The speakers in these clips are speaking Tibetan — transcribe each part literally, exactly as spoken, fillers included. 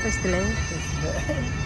First line.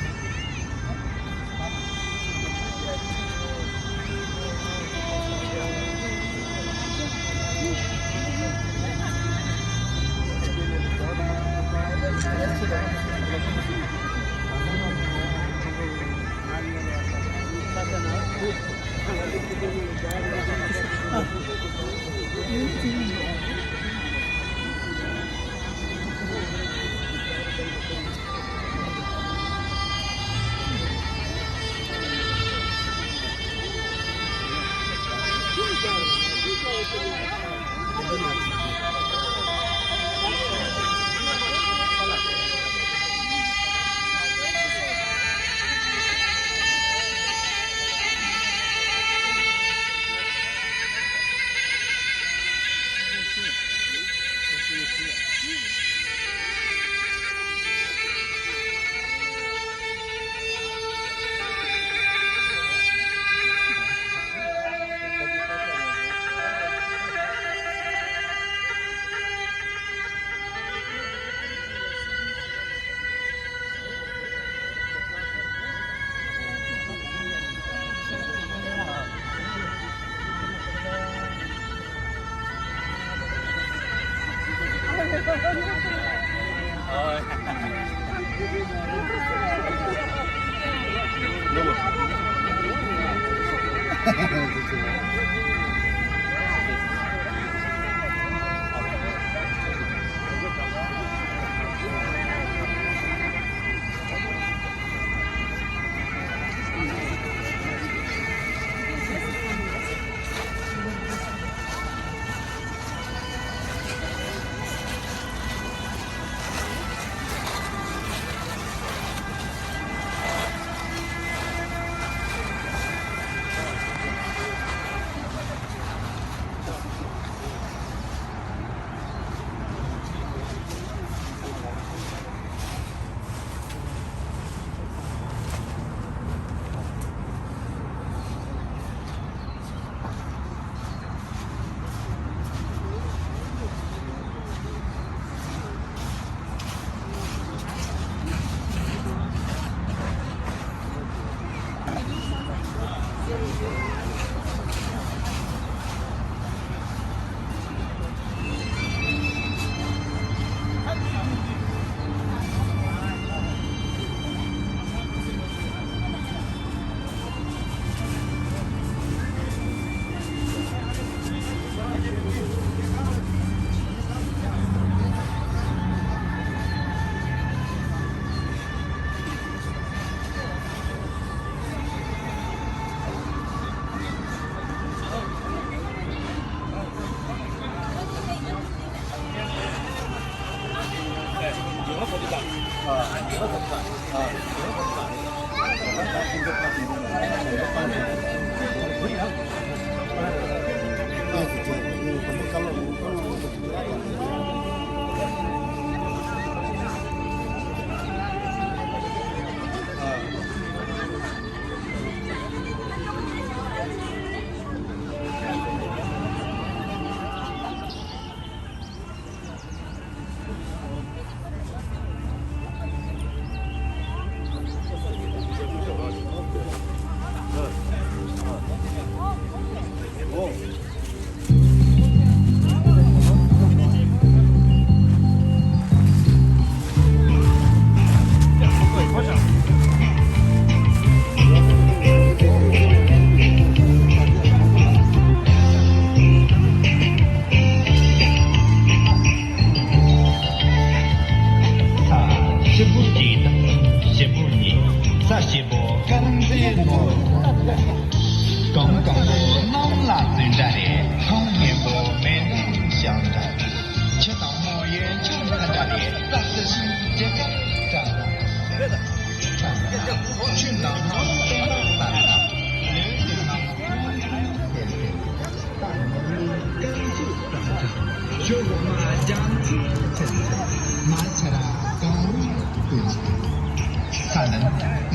ས་སྐྱིད་པོ་གཅིག་དང་སྐྱིད་པོ་གཉིས། ས་སྐྱིད་པོ་དཀར་མཛེས་ནོར། གང་དཀར་པོ་གནམ་ལ་བཙུན་འདྲ་རེད། གང་སྔོན་པོ་མེ་ནང་ཤང་འདྲ་རེད། ཁྱི་དང་མོ་ཡི་ཆུང་ཁ་འདྲ་རེད། ས་སྲིད་ཤིང་རྒྱལ་ཁབ་འདྲ་རེད། ཆུ་དང་ནམ་སྟོན་པ་ལྟར།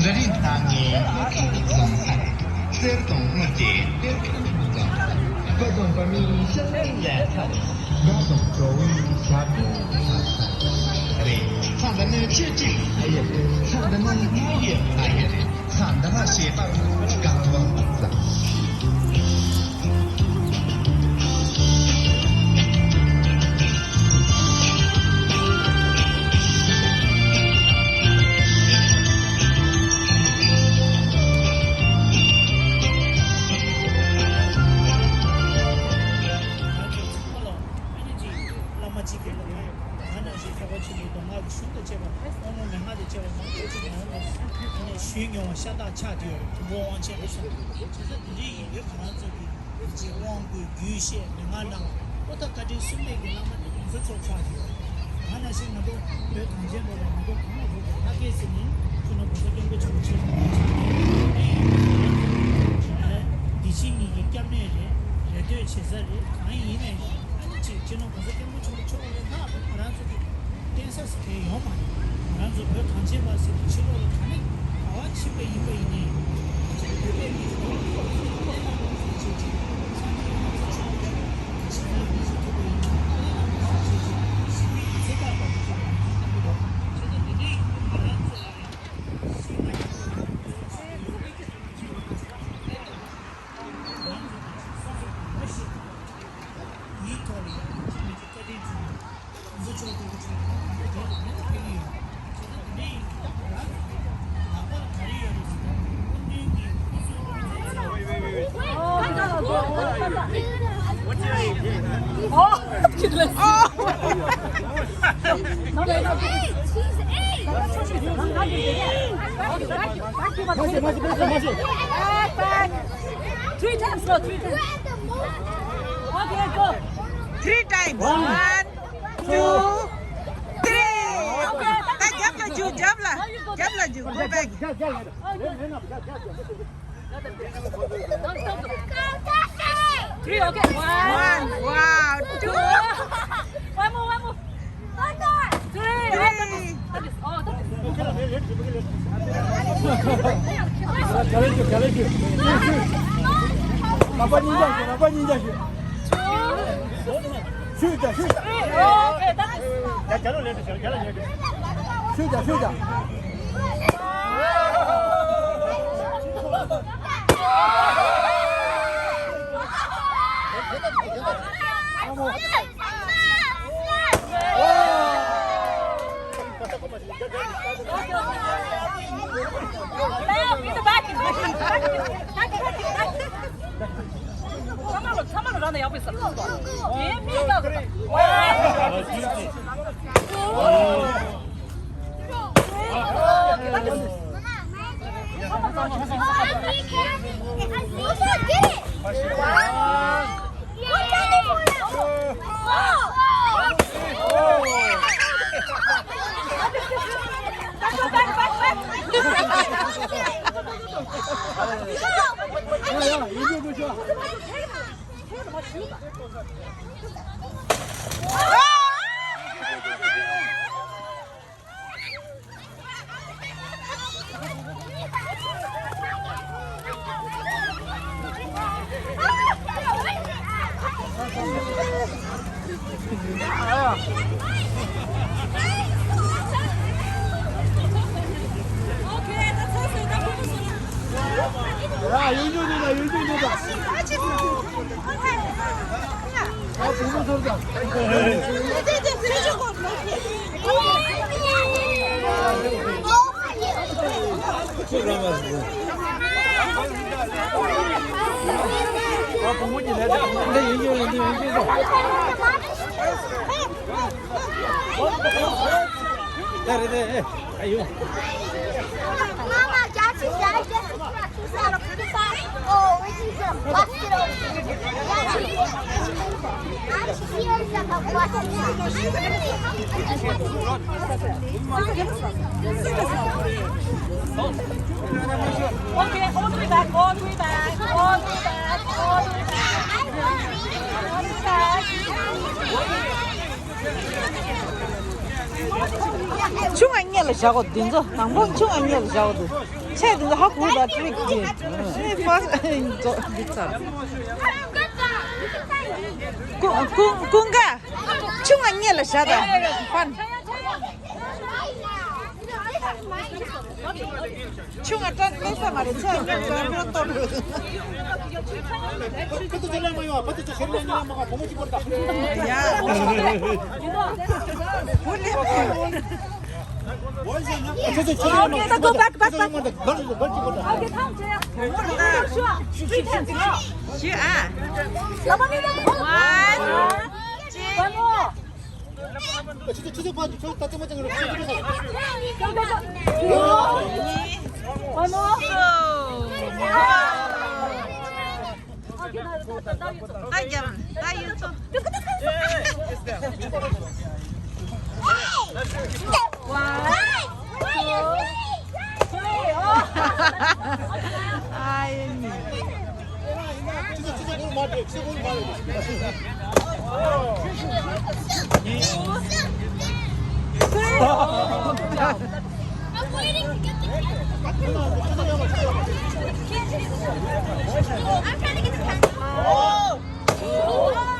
རི་རིང་ཐང་གི་ལྷ་ཁང་རྫོང་ས་རེད། གསེར་དང་དངུལ་གྱི་གཏེར་ཁ་རྫོང་ས་རེད། བུ་དང་བུ་མོའི་ཞལ་ལས་ལས་ས་རེད། དགའ་དང་སྤྲོ་བའི་ཞབས་བརྟན་ས་རེད། ས་འདི་ནི་ཆོས་ཀྱི་ས་ཡི་རེད། ས་འདི་ནི་ལྷ་ཡི་ས་ཡི་རེད། ས་འདི་ལ་ཞེས་པ་གང་བ་ས། ང་ཚོ་ཚང་མ་ལ་ཨ་ནི་ཅིག་བླ་མ་གཅིག་གི་ལ་ང་ནང་བཞིན་ཁྱད་པར་ཆེན་པོའི་མདོ་སྔགས་ཀྱི་གཞུང་དང་བཅས་པ་དབང་ལུང་མན་ངག་དང་བཅས་པ་མང་པོ་ཅིག་ང་རང་ལ་ཨ་ནི་ཞུས་མྱོང་བ་ཤ་སྟག་ཆགས་བསྡད་ཡོད་རེད། ཐུབ་དབང་དབང་ཆེན་ལ་སོགས་བྱས་ཙང་འདི་འདྲའི་ཡིན་དུས་ང་རང་ཚོ་གི་ཅིག་དབང་བསྐུར་རྒྱུད་བཤད་མན་ངག་གནང་བ་ཨོ་ད་བཀའ་དྲིན་གསུམ་ལྡན་གྱི་བླ་མ་དེ་གོང་ས་མཆོག་ཆགས་བསྡད་ཡོད་རེད། ང་ནང་བཞིན་ང་ཚོ་བོད་གངས་ཅན་པ་ལ་ང་ཚོ་གང་ལ་ཐུག་པའི་ལྷ་སྐལ་ཟེར་ནས་སྤྱི་ནོར་༸གོང་ས་༸སྐྱབས་མགོན་ཆེན་པོ་མཆོག་ཆགས་བསྡད་ཡོད་རེད། འདི་ཕྱི་གཉིས་ཀྱི་སྐྱབས་གནས་རེད། རེ་ལྟོས་བྱེད་ས་རེད། གང་ཡིན་ནའི་ཨ་ནི་ཅིག་སྤྱི་ནོར་༸གོང་ས་༸སྐྱབས་མགོན་ཆེན་པོ་མཆོག་ལས་ལྷག་པའི་ང་རང་ཚོ་གི་བསྟེན་ས་ཟེར་མཁན་ཡོད་མ་རེད། ང་རང་ཚོ་བོད་གངས་ཅན་པ་ཟེར་དུས་ཕྱི་ལོགས་ལ་ག་ནས་ག་བ་ཕྱིན་པ་ཡིན་པ་ཡིན་ནའི་ཅིག་བོད་པའི་མི་ཚོ་གི་ལས་སླ་པོ་ཞིག་བྱེད་ཅིག་ས་གནས་ལ་ཚོ་ཆུང་བ་ཅིག་ཕྱི་ལོགས་མི་ཞིག་ཐུག་པ་ཡིན་ན་ལས་སླ་པོ་ཞིག་བྱེད་ཅིག་ཞི་བདེ་ཡི་ཚེ་ཐར་པ་མི་ཚོ་ལ་མི་ཚོ་ཐུག་པ་བྱས་ཙང་འདི་འདྲའི་ང་རང་ཚོ་ལ་ཡང་ཤེས་ན་ཡང་ང་ཚོ་ལ་ཡང་ཤེས་ན་ཡང་ང་ཚོ་ལ་ཡང་ཤེས་ན་ཡང་། Three times, go, three times. Okay, go. Three times. One, two, three. Okay, that's it. Go back. Three, okay. One. One, wow, two. One more, one more. Three. Three. Okay, all the way back, all the way back, all the way back, all the way back. ཆུང་ང་གཉིས་ལ་བཞག་གོ་འདི་ཚོ་དང་པོ་ཆུང་ང་གཉིས་ལ་བཞག་གོ་འདུག་ཆེ་འདི་ཚོ་ཧ་གོ་ད་ཀྲིག་གི་ཨེ་ཕ་ཟོ་འདི་ཚར། ཀུན་ཀུན་ཀུན་དགའ། ཆུང་ང་གཉིས་ལ་བཞག་ད་ཕན། ཆུང་ང་ཏྲ་ལེ་ས་མ་རེད་ཆ་ཡང་ཏྲ་ཏྲ་ཏོ་རུ། ཡ། Okay, go back, back, back. Okay, come, Jaya. Shoot, shoot, shoot, shoot. Shoot, ah. One, two. One more. One more. One, two, three. I'm waiting to get the camera. I'm trying to get the camera. Oh! Oh!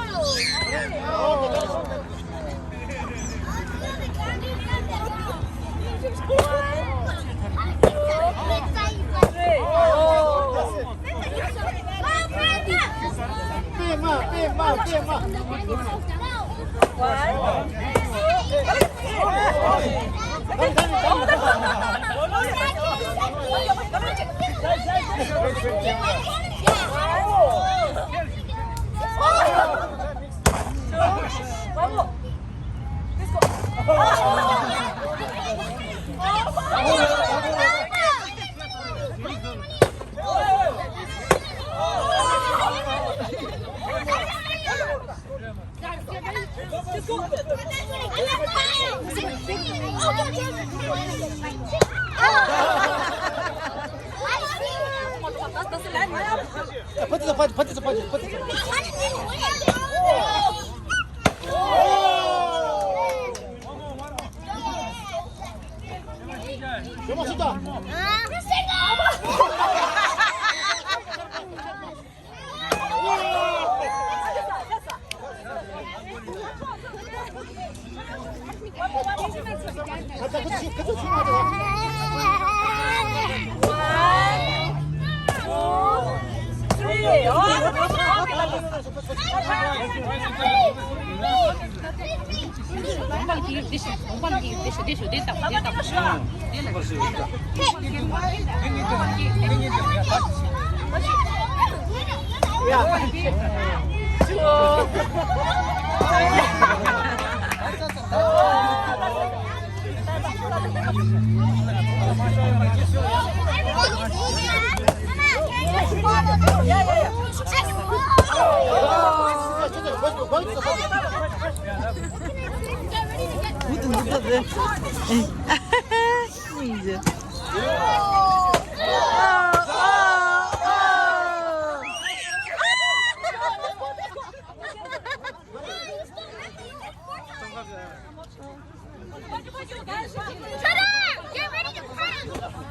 Shut up! Get ready to cry!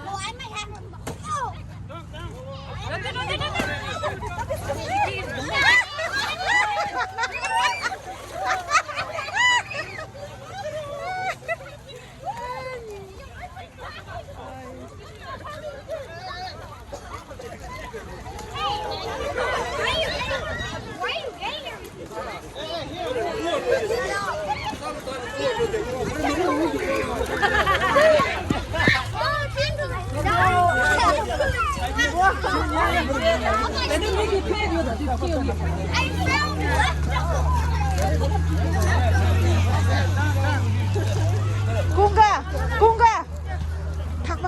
Oh, I might have. Oh! ཀུན་དགའ། ཀུན་དགའ། ཐག་པ།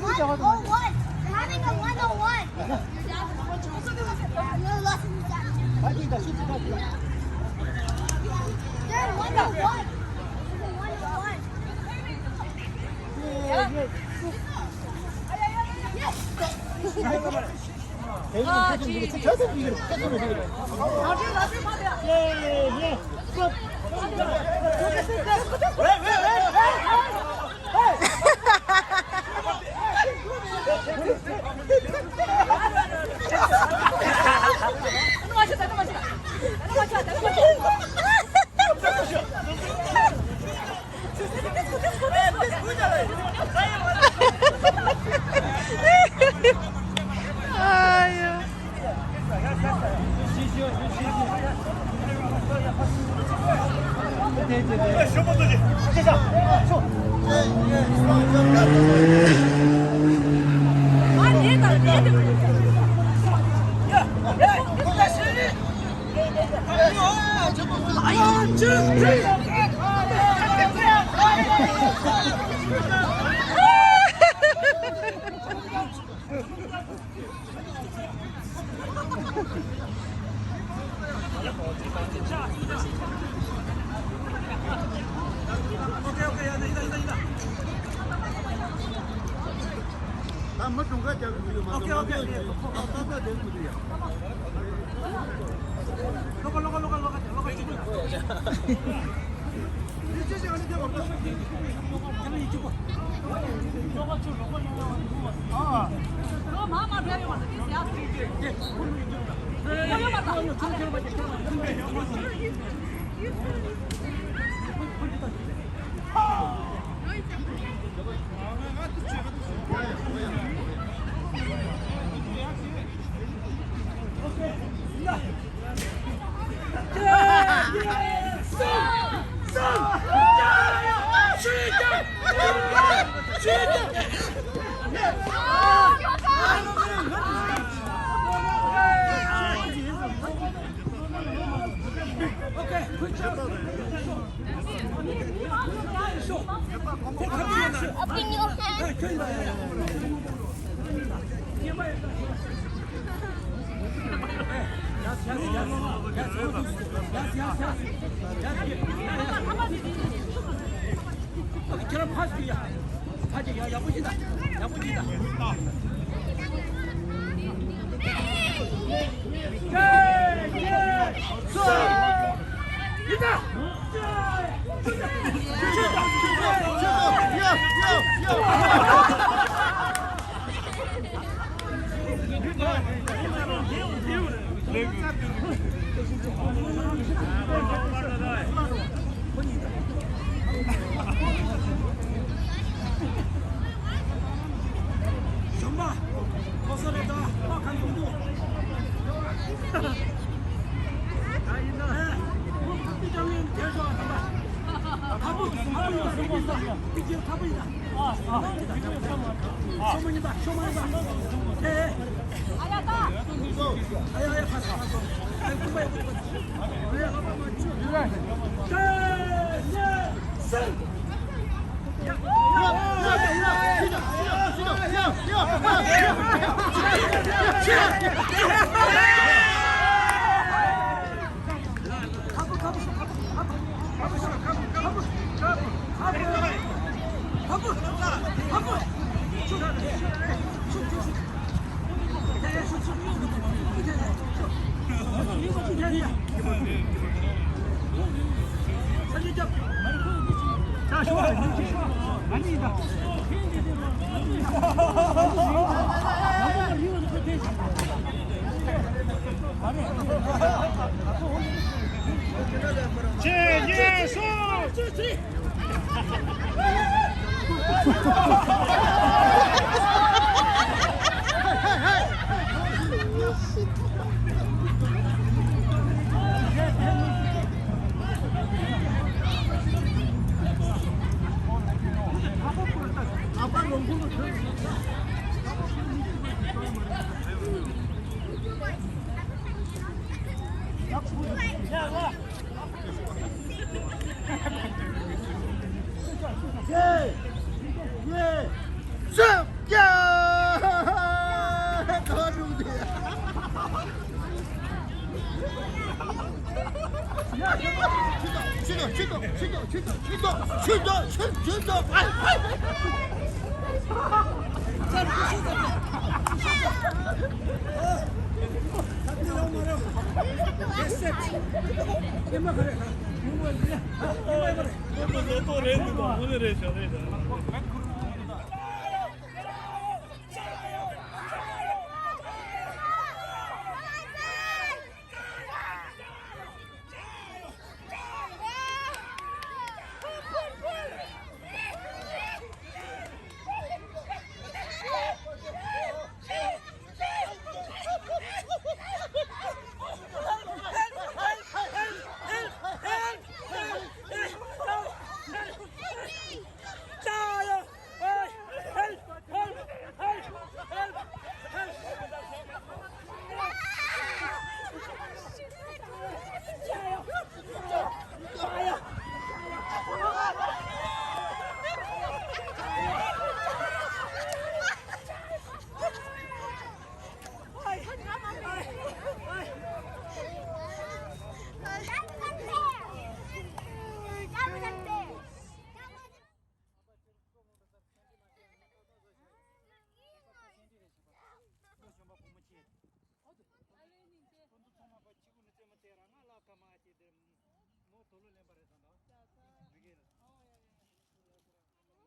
One oh one. We're having a one oh one. They're one oh one. One oh one. Open your hand. ཁྱེད་རང་ཕར་ཞུགས་ཡ། ཕར་ཅིག་ཡ། ཡག་པོ་ཞིག་ད། ཡག་པོ་ཞིག་ད།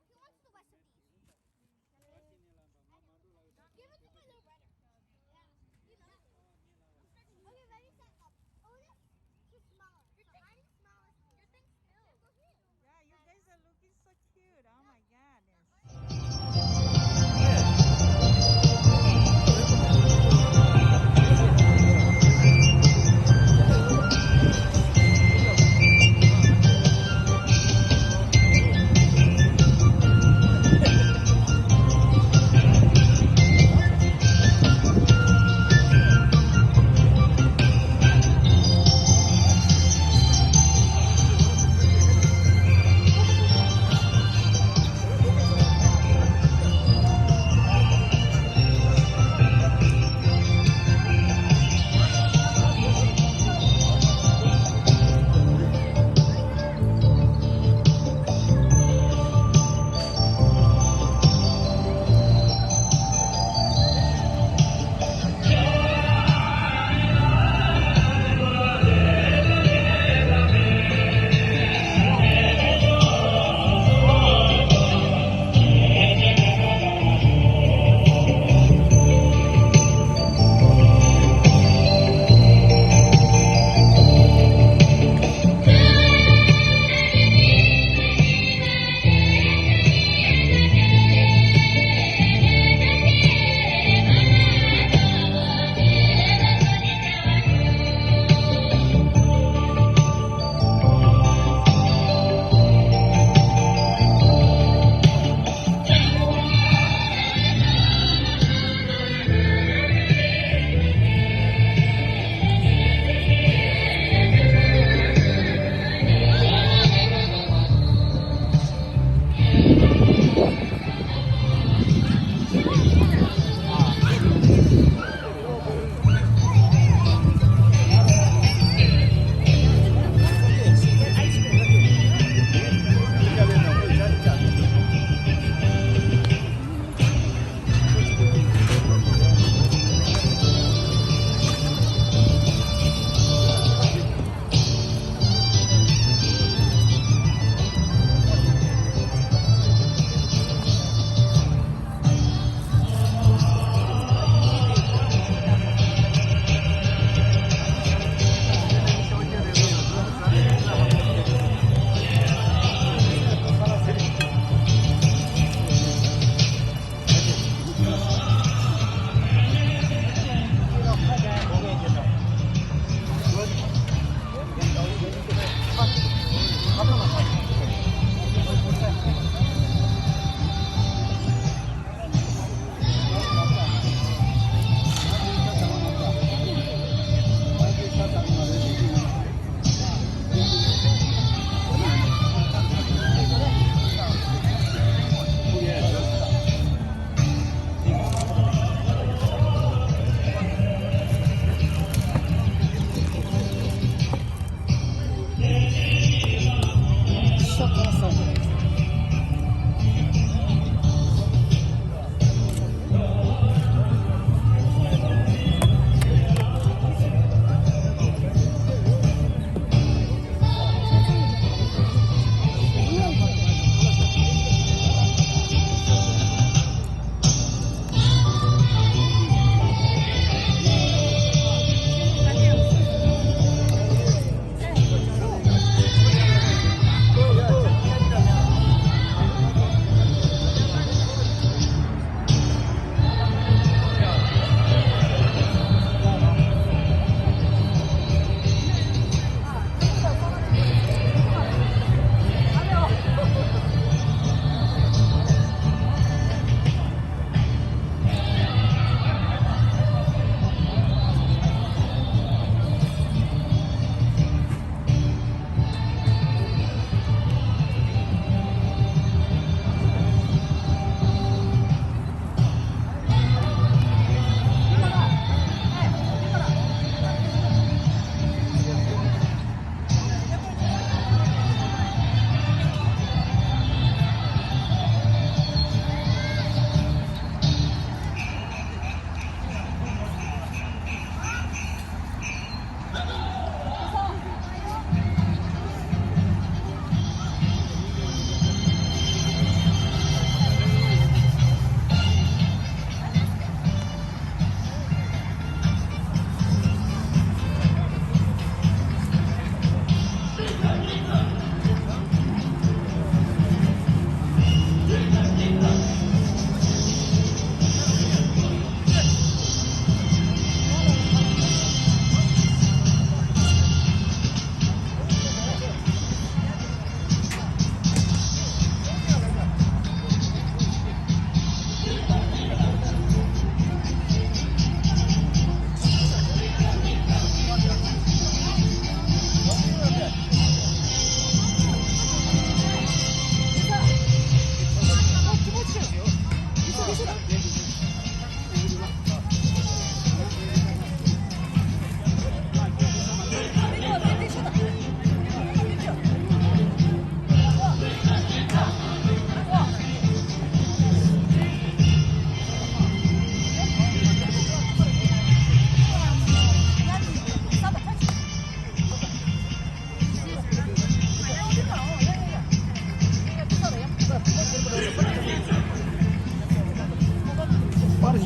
He wants the recipe. Give it to my little brother. Yeah. You know? Okay, ready, set, go. Oh, this is smaller. So mine's smaller. Your thing's still. Yeah, you guys are looking so cute. Oh my goodness.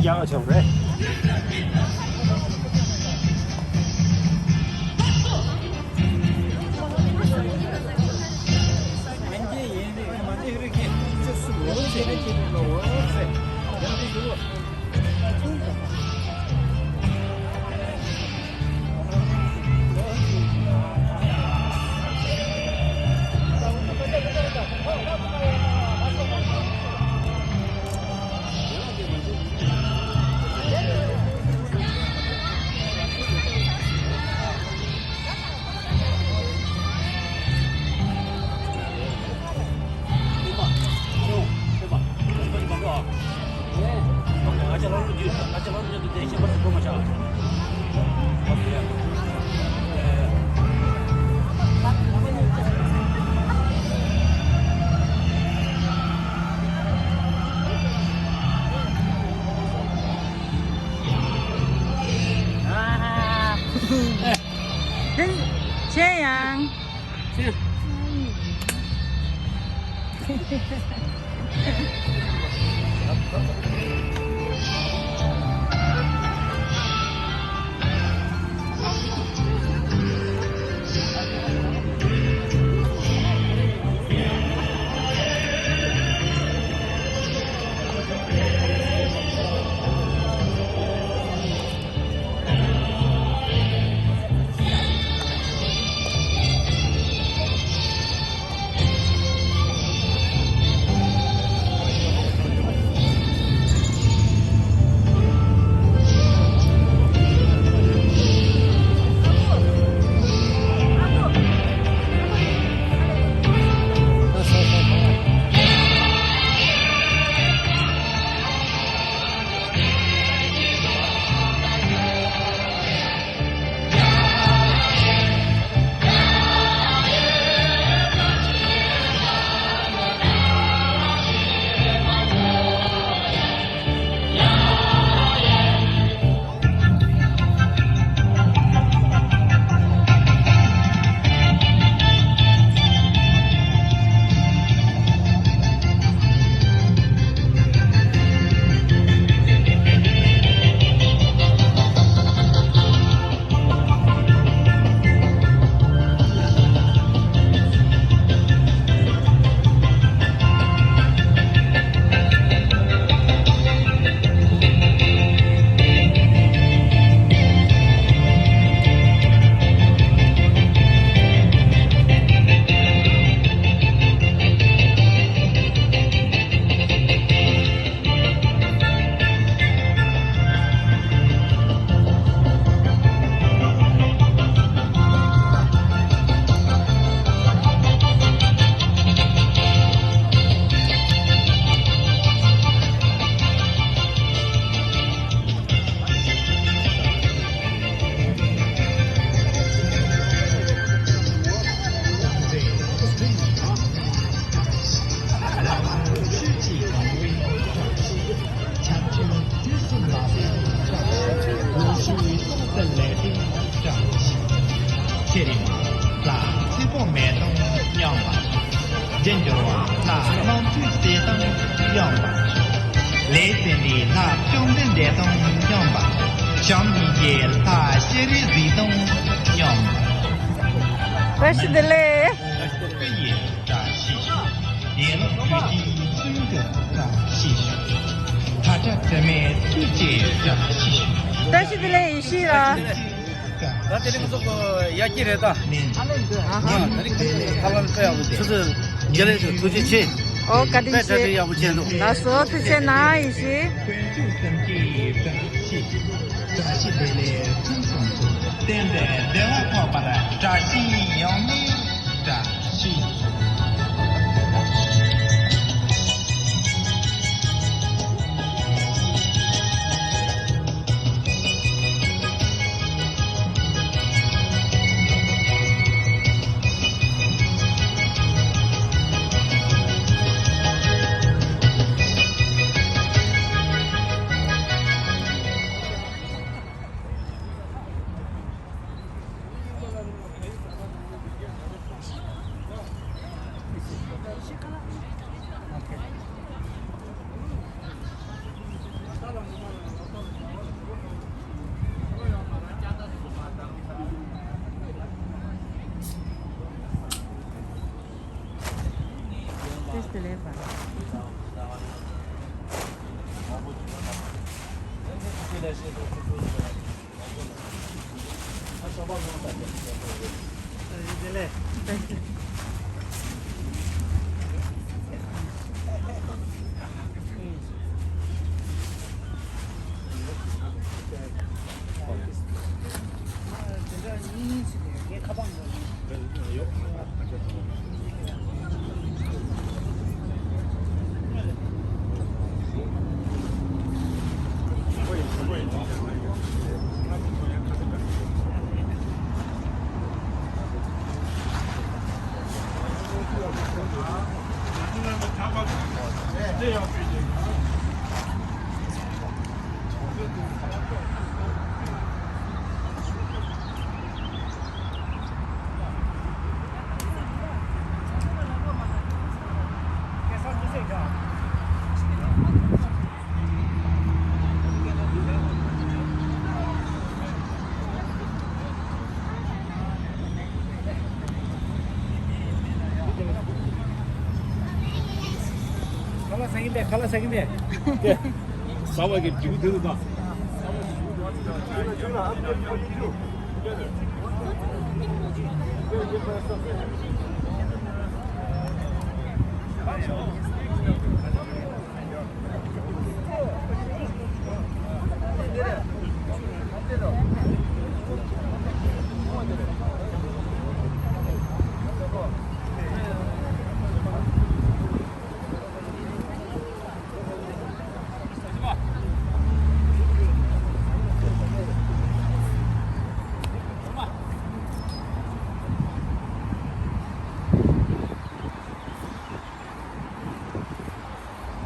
ཡག་ཆོག་རེད། ཆེ་ཡང་། ཆེ། ཚེ་རིང་ལ་ཚེ་དཔག་མེད་དང་མཉམ་པ། རྒྱུ་འབྱོར་བ་ལ་རྣམ་དཔྱོད་ཟས་དང་མཉམ་པ། ལས་ཟིན་པའི་ལྷ་བཅོམ་ལྡན་འདས་དང་མཉམ་པ། བྱམས་སྙིང་རྗེ་ལྷ་སྤྱན་རས་གཟིགས་དང་མཉམ་པ། བཀྲ་ཤིས་བདེ་ལེགས། བཀྲ་ཤིས་བདེ་ལེགས། ཡན་ལག་རྒྱུད་སྡེའི་བཙུན་གྱི་བཀྲ་ཤིས་ཤོག་ཐ་དད་དྲི་མེད་ཐུགས་རྗེའི་བཀྲ་ཤིས་ཤོག་བཀྲ་ཤིས་བདེ་ལེགས་ཡེ་ཤེས་ལགས། ད་དེ་རིང་ཚོགས་ཡག་གི་རེད་ད། ཨ་ཧ། ད་རིང་ཁ་ལག་དཔེ་ཡག་པོ་བྱས། ཆུ་ཚོད་བརྒྱད་ལས་སུ་ཐུགས་རྗེ་ཆེ། ཨོ་བཀའ་དྲིན་དཔེ་ཆེ། གྲ་སྒྲིག་ཡག་པོ་བྱས་འདུག་ལགས་སོ་ཐུགས་རྗེ་གནང་ཡེ་ཤེས། བཀྲ་ཤིས་བདེ་ལེགས་ཕུན་སུམ་ཚོགས། བསྟན་པའི་བདེ་བ་འཕགས་པར་བཀྲ་ཤིས་ཡང་ནས་བཀྲ་ཤིས། བཀྲ་ཤིས་བདེ་ལེགས་པ། ཁ་ལག་ཟ་གིན་པས། ཁ་ལག་ཟ་གིན་པས། ཟ་བ་གི་འབྲས་བུ་དེ་ཚོ་དང་།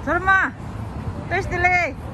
ཚོར་མ། བཀྲ་ཤིས་བདེ་ལེགས།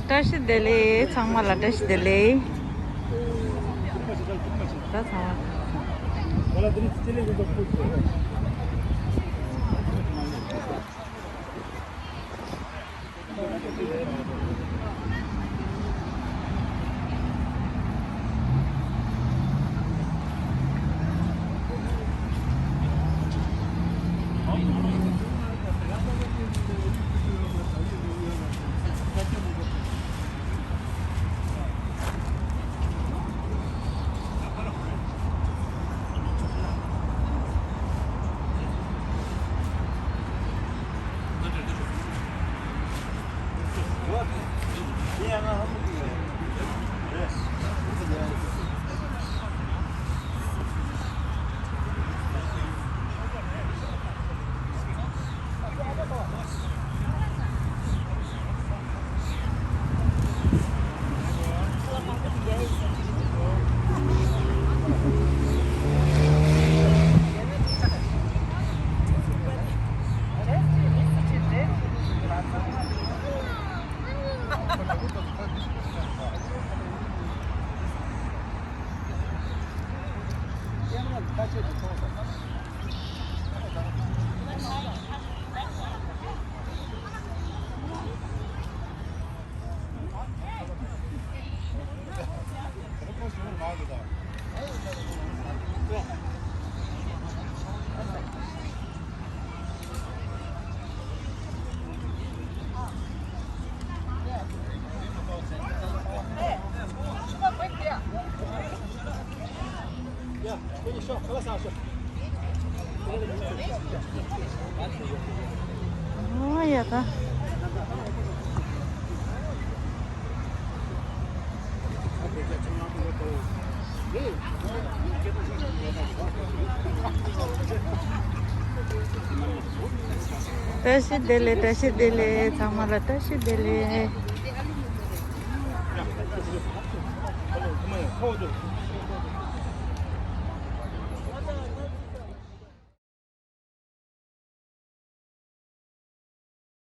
བཀྲ་ཤིས་བདེ་ལེགས། ཚང་མ་ལ་བཀྲ་ཤིས་བདེ་ལེགས། ད་ཚང་མ། ཨོ་ཡ་ད། བཀྲ་ཤིས་བདེ་ལེགས། བཀྲ་ཤིས་བདེ་ལེགས། ཚང་མ་ལ་བཀྲ་ཤིས་བདེ་ལེགས།